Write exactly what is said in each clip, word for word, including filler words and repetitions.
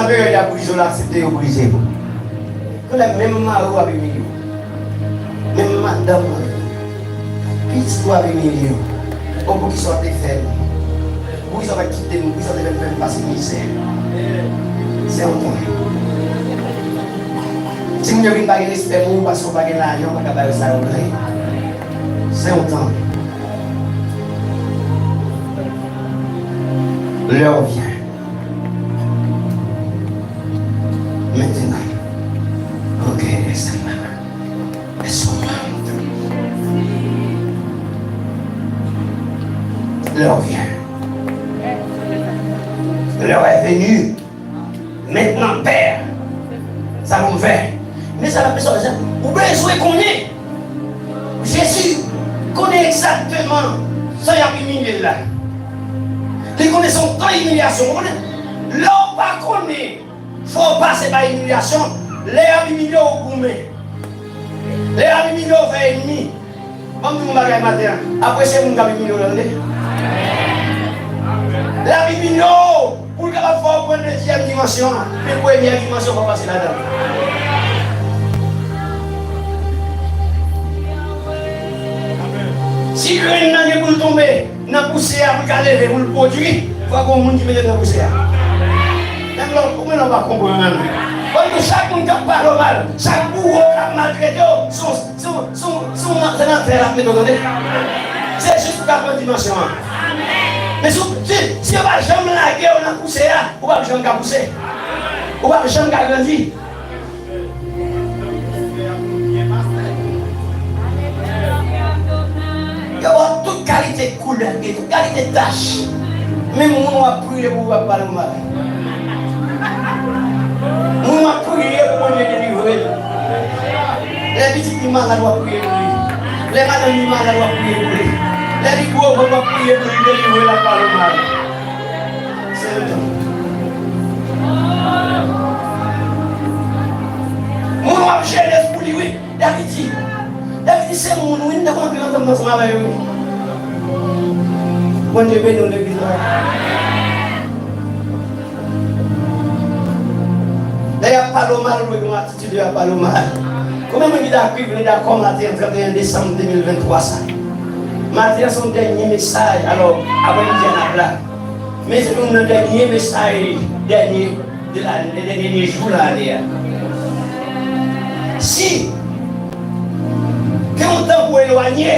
Peryòd y ap brize w la, aksepte yo brize w. Kounye a menm mari w ap imilye w. Menm madanm ou ap imilye w. Pitit ou ap imilye w. Bon, poukisa w te fè m? Poukisa w pa t kite m? Poukisa w te fè m, fè m pase mizè? Se yon tan. Timoun yo vin pa gen respè pou ou paske w pa gen lajan, w pa ka ba yo sa yo vle. Se yon tan. L'heure vient. Maintenant. Ok, laisse-moi. Laisse-moi. L'heure vient. L'heure est venue. Maintenant, Père, sa pou m fè. Men sa l ap bezwen, ou bezwen konnen. Jezi konnen egzakteman sa y ap imilye l la. Li konnen se yon tan imilyasyon. Ou konnen, lè w pa konnen, fò w pase pa imilyasyon. Lè y ap imilye w, ou goumen. Lè y ap imilye w, ou fè ènmi. Ban m di w yon bagay maten an. Apresye moun k ap imilye w la, tande. L ap imilye w pou l kapab fè w pran dezyèm dimansyon an. Men premyè dimansyon, fò w pase ladan l. Si grenn nan gen pou l tonbe nan pousè a, pou l ka leve, pou l pwodui, fò gen yon moun ki mete l nan pousè a. Menm lè w, ou menm lè w pa konprann. Ban m di w, chak moun k ap pale w mal, chak bouro k ap maltrete w, se yon Se w, se w, se w, se nan tè l ap mete w, tande. Se jis pou w ka pran dimansyon an. Men si w, si, si yo pa janm lage w nan pouse a, ou p ap janm ka pouse. Ou p ap janm ka grandi. Yo ba w tout kalite koulè, tout kalite tach. Menm moun w ap priye pou, w ap pale w mal. Moun w ap priye pou Bondye delivre l. Lè pitit li malad, w ap priye pou li. Lè madanm li malad, w ap priye pou li. Lè li gwo vant, w ap priye pou li, delivre l, ap pale w mal. Se le tan. Moun w ap jene pou li, wi. Davidi, Davidi se moun, wi, m te konn anpil ansanm ansanm avè yo, wi. Bondye beni w, legliz la. Lè y ap pale w mal, ou dwe gen yon atitid lè y ap pale w mal. Konbyen moun ki dakri, vle dakò maten an, trannteyen desanm de mil venntwa sa? Maten an se yon dènye mesaj, alò, aprè midi a n ap la. Men se youn nan dènye mesaj, dènye de la, de, de dènye jou lane a. Si gen yon tan pou elwanye,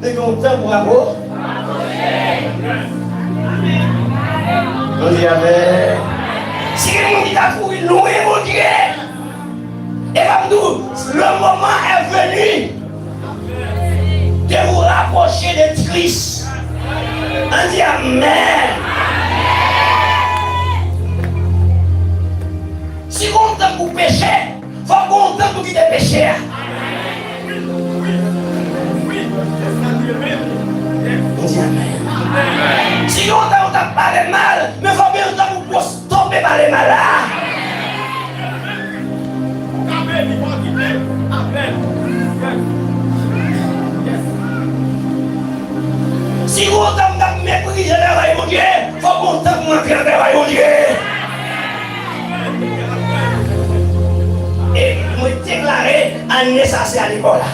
men gen yon tan pou apwo-, Bondye avè. Si gen moun ki ta kouri lwen Bondye, e pa m di w, le moment est venu de vous rapprocher de Christ. Ann di amèn. Si gon tan pou peche, fò gon tan pou kite peche a. Ann di amèn. Si gon tan ou t ap pale mal, men fò gen yon tan pou pwos-, Tonbe pale mal la. Si gon tan m t ap meprize travay Bondye, fò gon tan pou m antre nan travay Bondye. E mwen deklare, ane sa se ane pa w la.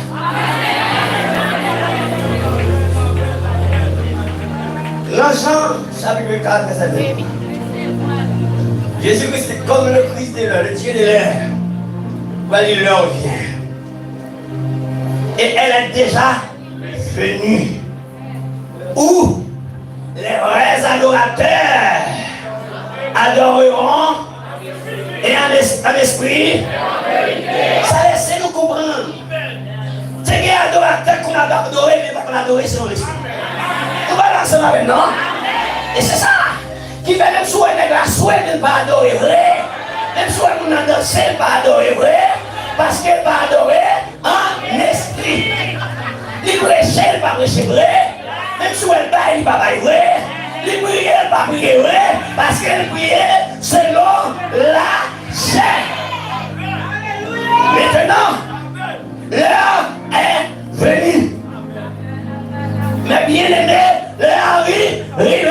Nan Jan, chapit kat, vèsè ven. Jésus-Christ, comme le Christ de l'heure, le Dieu de l'heure, va dire, l'heure vient. Et elle est déjà venue. Où les vrais adorateurs adoreront et en es-, en esprit. Sa lèse nou konprann. Te gen adoratè k konn adore, men pa konn adore selon lespri. Nou pa la ansanm avè m, non? E se sa ki fè menm si w wè nèg la swe, men l pa adore vre. Menm si w wè moun nan danse, l pa adore vre. Paske l pa adore an espri. Li preche, li pa preche vre. Menm si w wè l bay, li pa bay vre. Li priye, li pa priye vre. Paske l priye selon lachè. Mentnan, l'heure est venue. Mes bien-aimés, l'heure arrive, rive